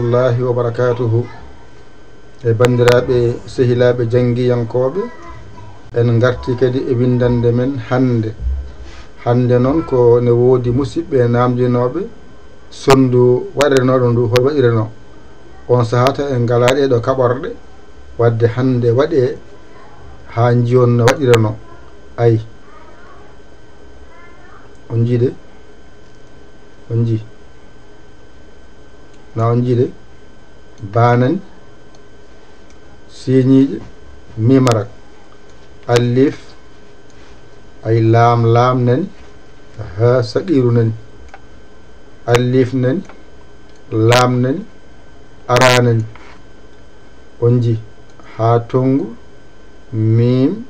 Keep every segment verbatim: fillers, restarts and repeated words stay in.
Rahmatullahi wa barakatuhu. E banndiraaɓe, sehilaaɓe janngiyankooɓe, en ngarti kadi e winndannde men hannde. Hannde noon ko ne woodi musidɓe naamndinooɓe sonndu waɗiranooɗo ndu, hol waɗiranoo. On sahaa tan en ngalaa ɗee ɗoo kaɓorɗe, waɗde hannde waɗee haa njiyon no waɗiranoo. Ay. On njii de? On njii? Na on njii de? Baa nani, siiñiiɗe, miim arak, alif, ay laam, laam nani, haa saqiiru nani, alif nani, laam nani, araa nani. On njii? Haa tonngu, miim,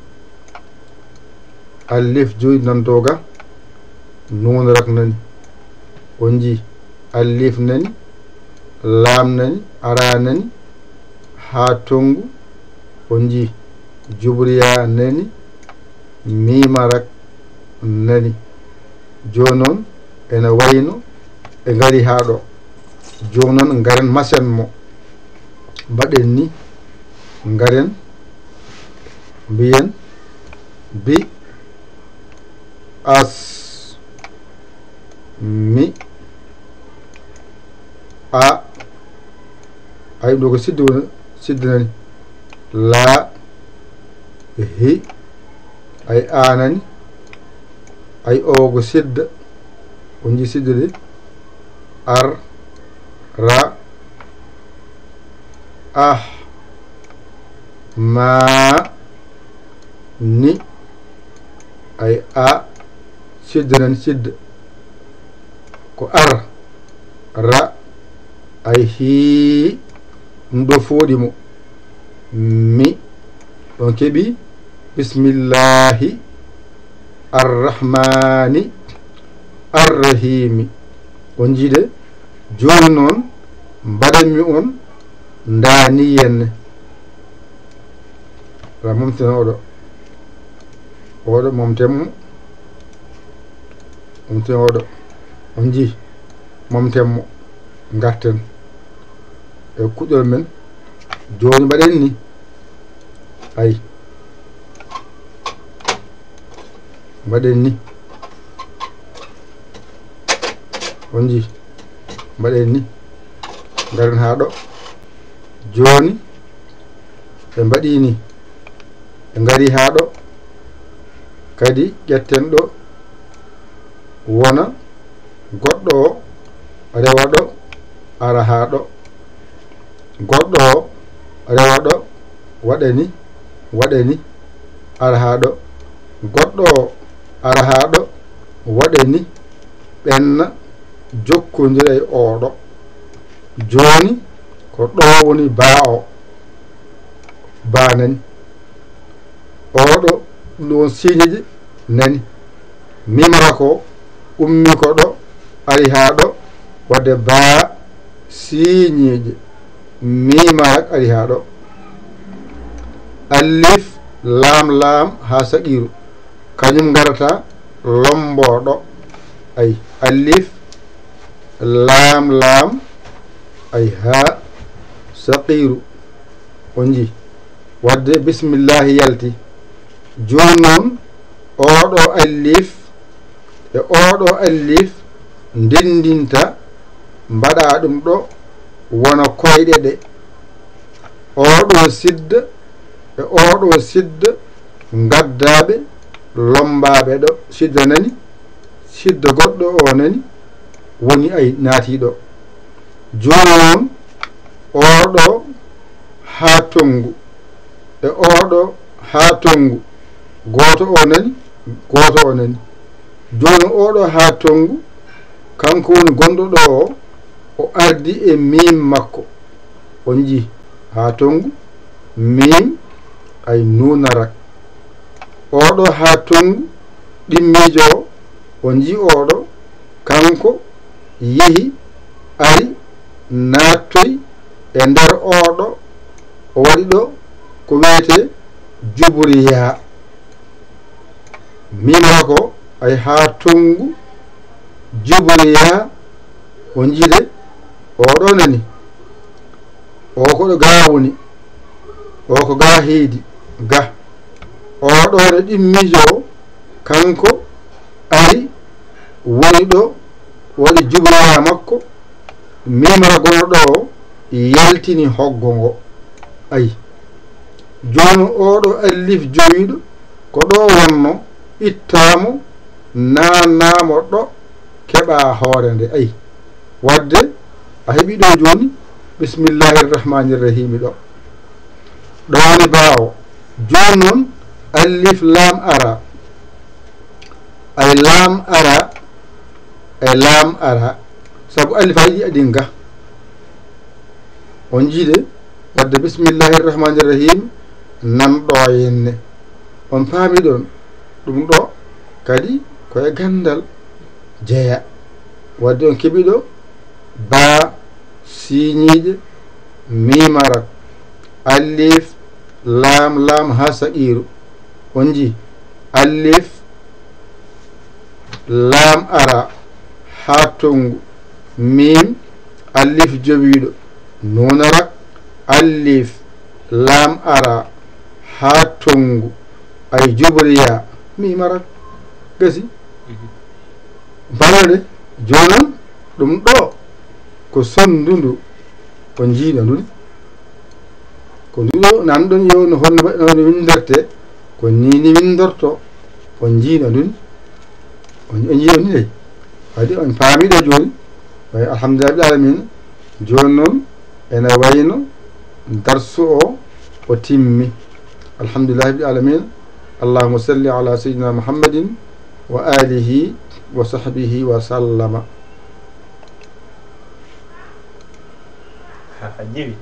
alif joyi nan dow ga, nuun rak nani. On njii? Alif nani, laam nani, araa nani, haa tonngu. On njii? Jubriya nani, miima rak nani. Jooni noon, ene wayno ɓe ngarii haa ɗo. Jooni noon, ngaren masen mo. Mbaɗen ni, ngaren, mbiyen, bi, as, mi, a. Ay, ɗo ko sidde woni, sidde nani. Laa, hi, ay, a nani. Ay, o ko sidda. On njii sidde de? Ar, ra, ah, maa, ni, ay, a, sidda nani, sidda. Ko ar, ra, ay, hii, ɗum ɗo fooɗi mo. Mi, on keɓii? Bismillahi arrahmani arrahimi. On njii de? Jooni noon, mbaɗanmi on ndaa ni henne. Wala momten oɗo. Oɗo momten mo. Momten oɗo. On njii? Momten mo. Ngarten e kuɗol men. Jooni mbaɗen ni. Ay. Mbaɗen ni. On njii? Mbaɗen ni. Ngaren haa ɗo. Jooni ɓe mbaɗii ni. Ɓe ngarii haa ɗo. Kadi ƴetten ɗo. Wona goɗɗo o rewa ɗo, ara haa ɗo. Goɗɗo o rewa ɗo, waɗa ni, waɗa ni, ara haa ɗo. Goɗɗo o ara haa ɗo, waɗa ni, ɓenna, jokkondira e oɗo. Jooni ko ɗo woni baa o. Baa nani. Oɗo, ɗum ɗo woni siiñiiɗe nani. Miim arak o ummii ko ɗo, ari haa ɗo, waɗde baa siiñiiɗe. Miim arak ari haa ɗo. Alif, laam, laam haa saqiiru. Kañum ngarata lommbo ɗo. Ay, alif, laam, laam, ay haa saqiiru. On njii? Waɗde bismillaahi yalti. Jooni noon, oɗo alif e oɗo alif ndenndinta, mbaɗa ɗum ɗo wona koyɗe ɗe. Oɗo sidda e oɗo sidda ngaddaaɓe, lommbaaɓe ɗo. Sidda nani, sidda goɗɗo o nani, woni ay naati ɗo. Jooni noon, oɗo haa tonngu e oɗo haa tonngu, gooto o nani, gooto o nani. Jooni oɗo haa tonngu, kanko woni gonɗo ɗo o, o ardi e miim makko. On njii? Haa tonngu, miim, ay nuun arak. Oɗo haa tonngu, ɗimmiijo o, on njii oɗo, kanko yehi, ari, naattoy e nder oɗo, o waɗi ɗo ko wiyetee juburiya. Miim arak o, ay haa tonngu, juburiya, on njii de, oɗo nani. O ko ɗo ga woni, o ko ga heedi, ga. O ɗo ɗo ɗimmijo, kanko ari woni ɗo waɗi jubriya makko, mimara gono ɗo yaltini hoggo ngo. Ayi. Jooni o ɗo allif jowiɗo ko ɗo wonno, ittaamo, naannaamo ɗo, keɓa hoore nde. Ayi. Wadde a heɓi ɗo jooni, bismillahir rahmanir rahimi ɗo. Ɗo woni baawo. Jooni noon, allif laam ara. Ay laam ara, e laam ara. Sabu alifaaji ɗi adin ga. On jiide, wadde bismillahir rahmanir rahim, nan ɗo henne. On paami ɗon, ɗum ɗo kadi ko e ganndal jeya. Wadde on keɓi ɗo, baa, siiñiiɗe, miim ara, alif, laam, laam haa saqiiru. On njii, alif, laam ara, haa tonngu, miim, alif jowiiɗo, nuun ara, alif, laam ara, haa tonngu, ay jubriya, miim ara. Gasi. Mbaɗa de, jooni noon, ɗum ɗo ko sonndundu, ko njiiɗo ndun. Ko ndu ɗo, nan ɗon yo no honno, no winnderte, ko ni ni winndorto, ko njiiɗo ndun. On, on njiiɗo ni dey. Waɗi on paami ɗo jooni. Wayi alhamdulillahi rabbil alamin. Jooni noon, ene wayno darsu o, o timmi. Alhamdulillahi rabbil alamin. Allahumma salli ala sayyidina Muhammadin wa alihi wa sahbihi wa sallama. Ha, a jiwi.